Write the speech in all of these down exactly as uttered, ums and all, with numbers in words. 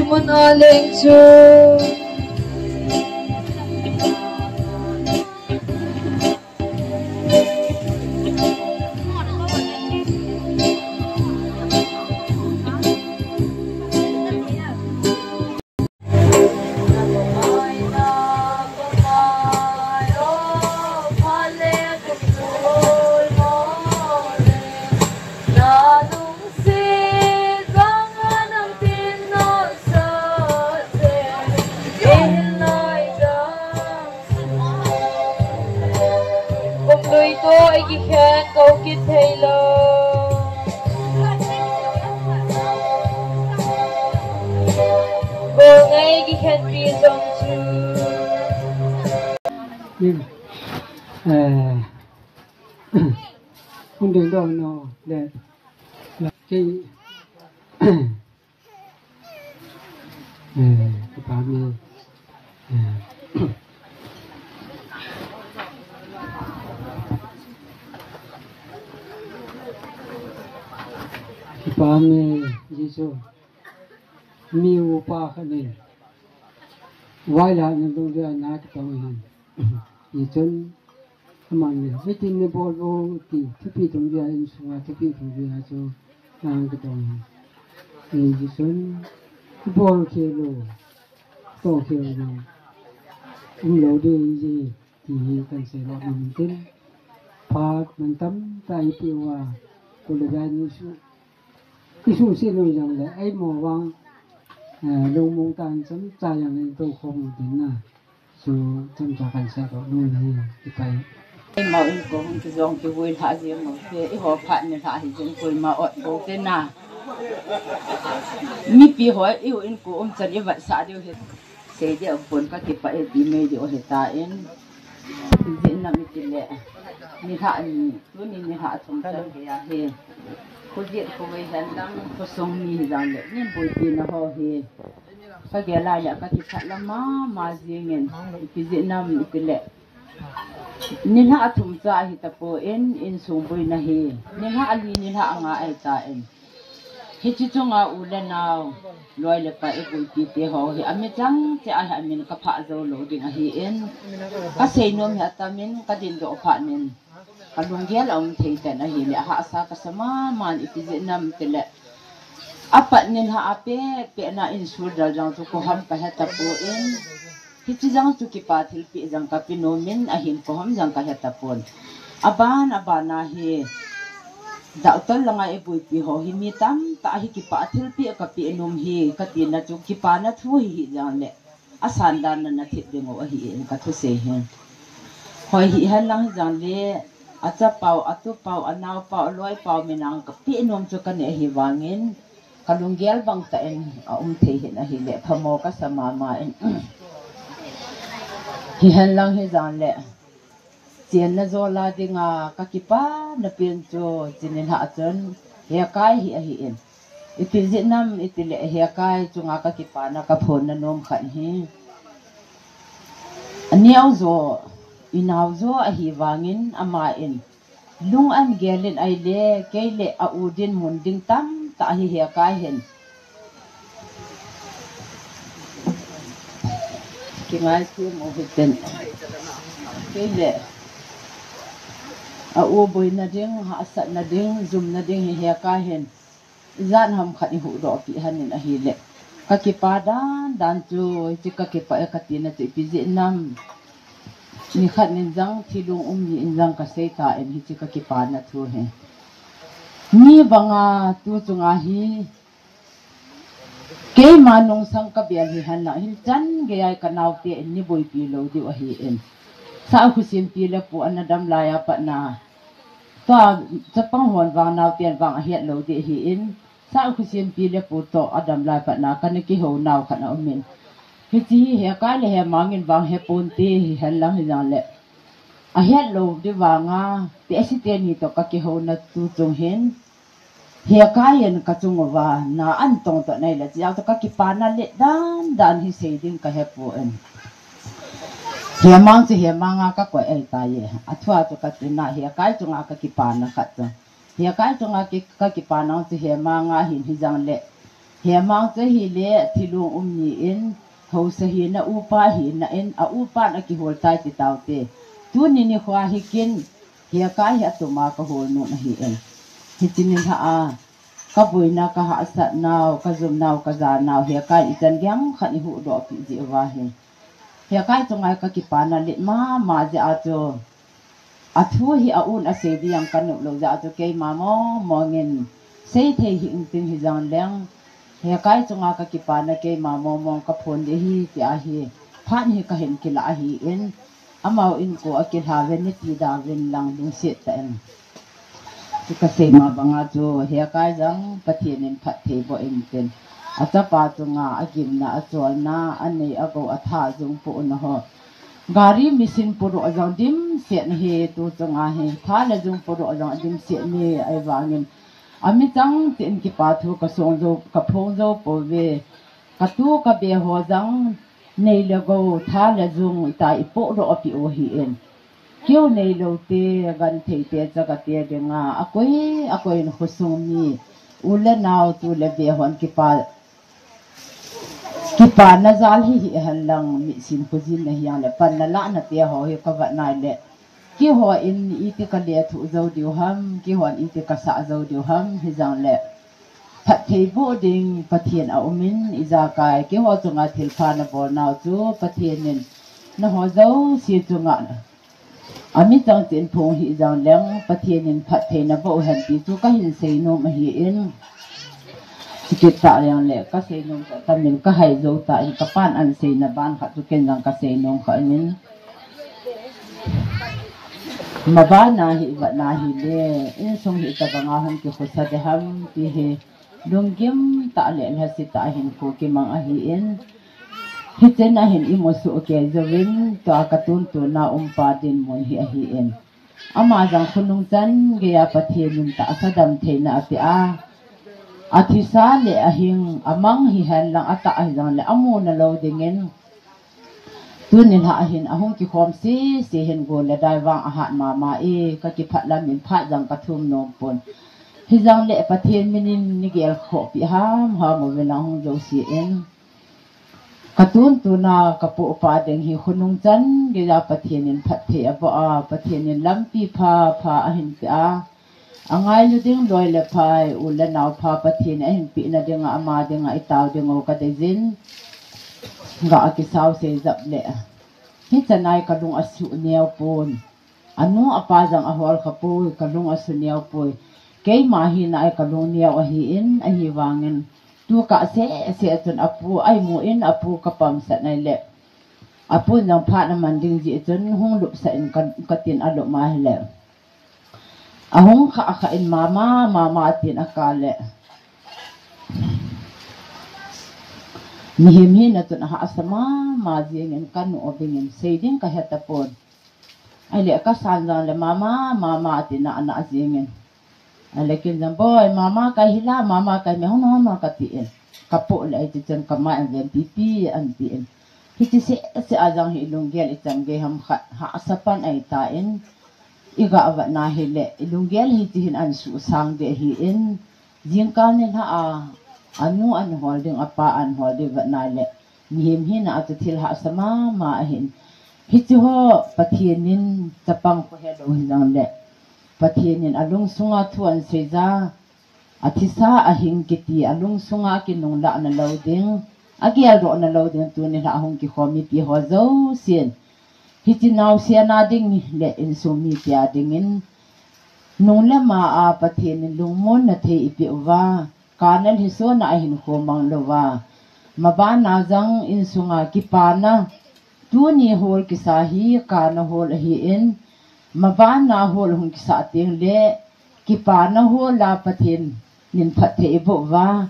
Mun a leng chu. Kum lui to ei kikhen ko kit thei lo. Bol ngai kikhen pi jong chu. Nim. Eh. Kun ding dong no. Le. La ki. Eh, kipa mi. Eh. Kipa mi Jesu. Mi upa khat ni. Vai la na dung dia na ki tong han. Ni chun Aman le, hitin ni bol u ti, thupi thum dia insunga, thupi thum dia chu, nang ka tong. Ni ji sun, bol khel u, to khel u, um lo ding ji, ti hi kan sei lo ni tin. Phat man tam tah i pe uva, ko le ga ni su, i su se lo jong le, ai mo vang, eh, lo mo tan cham cha jong le to khom tin na. Chu chomcha kan seidoh nom hi, kipa e. Eima inko hung kijong kivui lhah jeng u te, eiho phat ni lhah hi jeng koima ot bou te na. Mipi ho eiho inko um chan i vetsah diu hi. Sei diu pon ka kipa e ti mei diu hi ta in. Jin na mi ti le. Ni lhah ni, tuni ni lhah thum chan gei ahi. Khojin khovei hen lang, khosung mi hi jong le, ni boipi na ho hi. Ka gel lai le ka kiphat lam mama jingin, ipi jeh ham iti le. Ni lhah thum cha ahi tapon, insung boina hi. Ni lhah li, ni lhah nga ahi tan. Hiche chunga u le nao, loi le pai iboipi te ho hi. Ami chang che ahi amin ka phah jou lou ding ahin. Ka seinom hi atam in, ka dindoh phat in. Ka lunggel a um thei ten ahile, ahahsa kasa mama in ipi jeh ham tile. Apat ni lhah a peh peh na insung dal jong chu koham kahe tapon. Hiche jong chu kipa thilpeh jong kape nom in ahin koham jong kahe tapon. Aban, aban a hi. Doctor langa iboipi ho hi mi tamtah hi kipa thilpeh kape nom hi kati na chu kipa na thu hi hi jong le. Asan dan na na thip ding u ahin ka thusei hi. Hoi hihen lang hi jong le, achapau, atupau, anaopau, aloipau min a kape nom chu kanei ahi vangin, ka lunggel bang tah in aum thei hin ahile, phamo kasa mama in. Hihen lang hi jong le, Chenna jol a dinga ka kipana pen chu, chuni lhah chun, Hekai hi ahin. Ipi jeh ham iti le, Hekai chunga ka kipana ka phonna nom khat hi. Aneo jo, inao jo ahi vangin aman, lung an gel in ahile, kei le a u dinmun ding tamtah hi Hekai hin. Kingaisem u hiten. Kei le a u boina ding, hahsatna ding, jumna ding hi Hekai hin. Ijat ham khat ihuhdoh peh hen in ahile. Ka kipa dan dan chu, hiche ka kipa e kati na chu ipi jeh ham. Nikhat in jong thilung um ni in jong kasei tan hiche ka kipana thu hi. Mi banga tu chunga hi, Keima nungsang ka bel hihen lang, hin chan gei a ka naote in nei boipi lou diu ahin. Sa Khusinpi le Pu ana dam lai a pat na. Tua chapang hon vang naoten vang ahet lou ding ahin. Sa Khusinpi le Pu toh adam lai pat na kana kihou nau khat aum in. Hiche hi Hekai le Hemang in vang hepon te hihen lang hijongle. Ahet lou ding vanga, tehse teni toh ka kihouna tu chung hin. Hekai in ka chung uva, na an tong toh nei le, chia toh ka kipana let dan dan hi sei ding ka hepon. Hemang chu Hemang a ka koi ahitai. Athua chu ka tina Hekai chunga ka kipana khat chu. Hekai chunga ki, ka kipana chu Hemang a hin hijongle. Hemang chu hile thilung um ni in, haosa hina upa hina in, a upan akihol tai ti taute. Tuni nikho hi kin, Hekai hi atuma kahol nom ahi in. Hiche nilhah a, kaboina, kahahsatnau, kajumnau, kajanau, Hekai ichan gei khat ihuhdoh pi jeh uva hi. Hekai chunga kakipana let mama jeh a chu. Athu hi a un asei ding kanop lou jeh a chu keima mong mong in seithei hih intin hijong leng. Hekai chunga kakipana keima mong mong kaphon ding ahi ti ahi. Phat hi kahin kilah ahi in. Amau in ko akilha uvin niti da uvin lang lungset tah in. Chu kasei ma banga chu Hekai jong Pathen in phatthei boh intin. Achapa chunga agimna, acholna, anei agou, atha jung pohna ho. Gari machine podoh jong dimset nahi tu chunga hi. Tha le jung podoh jong dimset nahi ahivangin. Amichang tin kipa thu kasong jou, kaphong jou pouve. Katu kabe ho jong nei le gou, tha le jung ita ipodoh peh u ahi in. Keu neilou te, genthei te, chaga te dinga, akoi, akoi in khosung mi, u le nao, tu le ve hon kipa, kipana jal hi hihen lang, mihsim khojin na hijongle, panna lahna te ho hi kavet nai le, keiho in iti kalethuh jou diu ham, keihon iti kasah jou diu ham, hijongle, phatthei boh ding Pathen aum in, ijakai, keiho chunga thilpha nabol nau chu, Pathen in, naho jouse chunga, Amichang tin phung hijong leng, Pathen in phatthei naboh hen ti chu kahin seinom ahi in. Chukit tah leng le, kaseinom tah tamin kahai jou tan, kapan ahin seina ban khat chu ken jong kaseinom kha in. Mabana hi, vatna hile, insung hi tabanga hung kikhosa ding ham, ti hi, lunggim tah le lhase tah hin kho kimang ahi in. Hichena hin imu soh kei jouvin, tua katuntuna umpa dinmun hi ahi in. Ama jong khonung chan geiya Pathen in tahsa damtheina apeh a. Athisa le ahing, amang hihen lang atah hijongle, amu nalou dingin. Tuni lha ahin, ahung kikhom sese hin gol le dai vang ahat mama e, kakipah lam in phat jong kathum nom pon. Hijongle Pathen min in neigel khoh peh hamham uvin ahung jouse in. Katuntuna kapohpa ding hi khonung chan geiya Pathen in phatthei aboh a, Pathen in lampi phapha ahin peh a. Angailu ding loi le pai, u le nao pha Pathen in ahin pehna dinga, ama dinga itao diu kadeijin. Ga akisau sei jap le. Hichan a hi kalung asuh neo pon. Anu apa jong ahol khapoi, kalung asuh neo poi. Keima hina a hi kalung neo ahi in, ahivangin. Tukah sese chun apu, a imu in apu kapamsah nai le. Apun jong phat aman ding jeh chun hung lupsah in ka, katin alup ma hile. Ahung khah khah in mama, mama tin akah le. Mihem hina chun ahahsa mama jingin kanu obingin sei ding kahe tapon. Ahile kasan jong le mama, mama tin ana jingin. Ahile ken jong boi, mama kahi la, mama kahi me hon hon kati in. Kapoh le ahi ti chun kamai aven pipi ahin ti in. Hiche sese a jong hi lunggel ichan gei ham khat hahsa pan ahitan. Iga vet na hile, ilunggel hi tihin ahin susang ding ahi in, jingkah nilhah a, anu ahin hol ding, apa ahin hol ding vet na le, mihem hina a chu thil hahsa mama ahin. Hiche ho Pathen in chapang kho helou hijongle, Pathen in alungsunga thu ahin seija, Athisa ahing kiti, alungsunga kinunglah nalou ding, ageldoh nalou ding, tuni lha hung kikhom mipi ho jousen. Hiche naosen a ding le insung mipi a dingin, nung le ma a Pathen in lungmonna thei eipeh uva, kana lhisona ahin khomang louva. Mabana jong insunga kipana, tuni hol kisa hi kana hol ahin, mabana hol hung kisa teng le, kipana hol a Pathen in phatthei eiboh uva,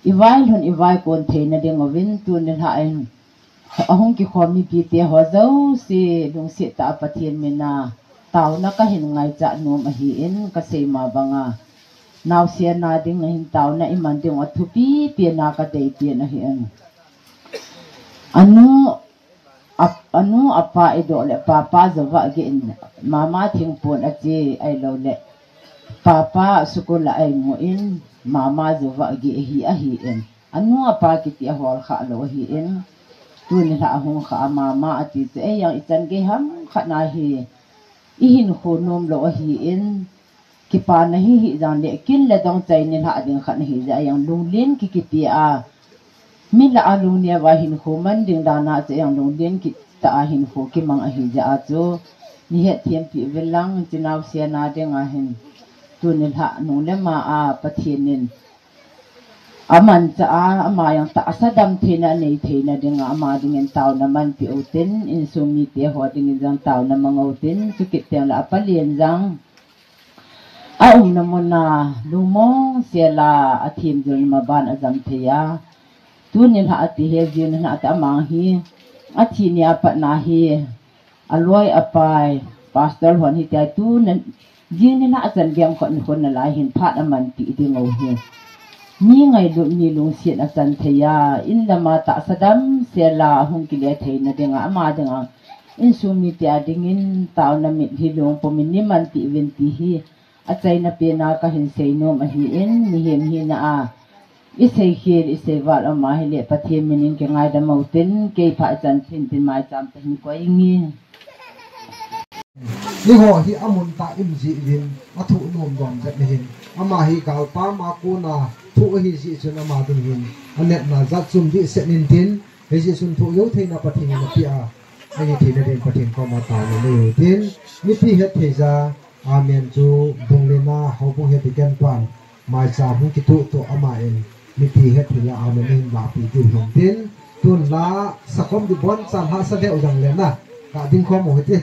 ivailhun ivaikon theina ding uvin tuni lha in, ahung kikhom mipi te ho jouse lungset tah a Pathen mina taona kahin ngaicha nom ahin kasei ma banga. Naosen a ding ahin taona iman ding u athupi pen a kadei pen ahin. Anu, ap-, anu apa eidoh le papa jova geh in mama thingpon ache ahilouleh. Papa school a eimu in. mama jouva gei ahi ahin. Anu apa kiti ahol kha lou ahin. Tuni lha ahung kha a mama ati chu ei jong ichan gei ham khat na hi. Ihinkho nom lou ahin. Kipana hi hijong le kin le dong chai ni lha ding khat na hijeh a jong lunglen kikiti a. Mi lah a lungneo va hinkho man ding dan a chu jong lunglen kitah a hinkho kimang ahijeh a chu. Nei hetthem peh uvin lang, chinao sena ding ahin. Tuni lha nung le ma a Pathen in amanchah a, ama jong tahsa damtheina anei theina ding a, ama dingin taona manpeh utin, insung mite ho dingin jong taona mang utin, chukit teng le apalen jong aumna mun a lungmong sel a, athem jong maban ajam thei a. Tuni lha ati hi, jing lha ati ama hi, athi ni a pat na hi, aloi apai, pastor hon hitia tuni, jing ni lha chan gei khon khon nalai hin phat amanpeh ding u hi. Mi ngailut mi lungset achan thei a, in lam a tahsa damsel a hung kile theina ding a, ama ding a, insung mite a dingin taona mitlhi lungpum in nei manpeh uvin ti hi achaina pen a kahin seinom ahin, mihem hina a isei khel, isei val um ahile Pathen min in kingaidam utin, kei phat chan thin tin maicham tah hin koi inge. Eiho hi amun tah in jih uvin, athu nom dom jep ahin. Ama hi galpam a kona thu ahi jeh chun ama ding hin anepna jat chom dehset intin, hijeh chun thu jou theina Pathen in apeh a, ahi theina ding Pathen koma taona nei utin, mipi hetthei ja, amen chu bung lina houbung head deacon pan maicham hung kituh tuh ama in mipi hetthei ja amen ahin lahpeh diu hin tin, tun la sakhom ding bonchan hahsa deu jong le na, ga ding khom u hite.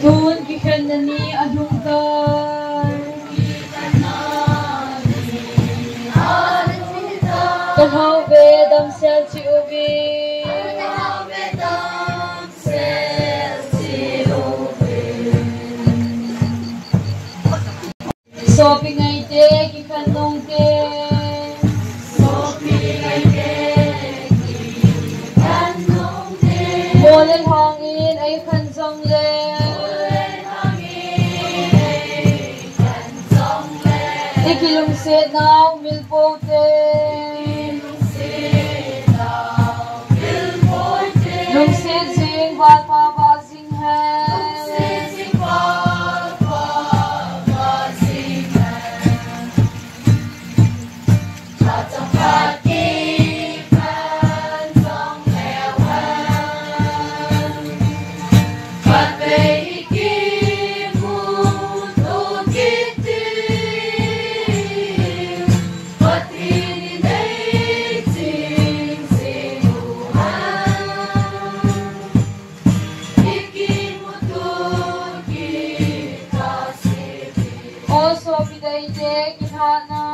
Tun kikhenna ni alhung tai. Kalhau ve damsel cheh uvin. Sopi ngaite, kikhen nungte. Sopi ngaite, kikhen nungte. Mol le lhang in eikhen jongle. Mol le lhang in eikhen jongle. Ikilungset nau mil poute. Ikilungset nau mil poute. Lungset jing vanpa va jing hen. O sopi ngaite, kithana.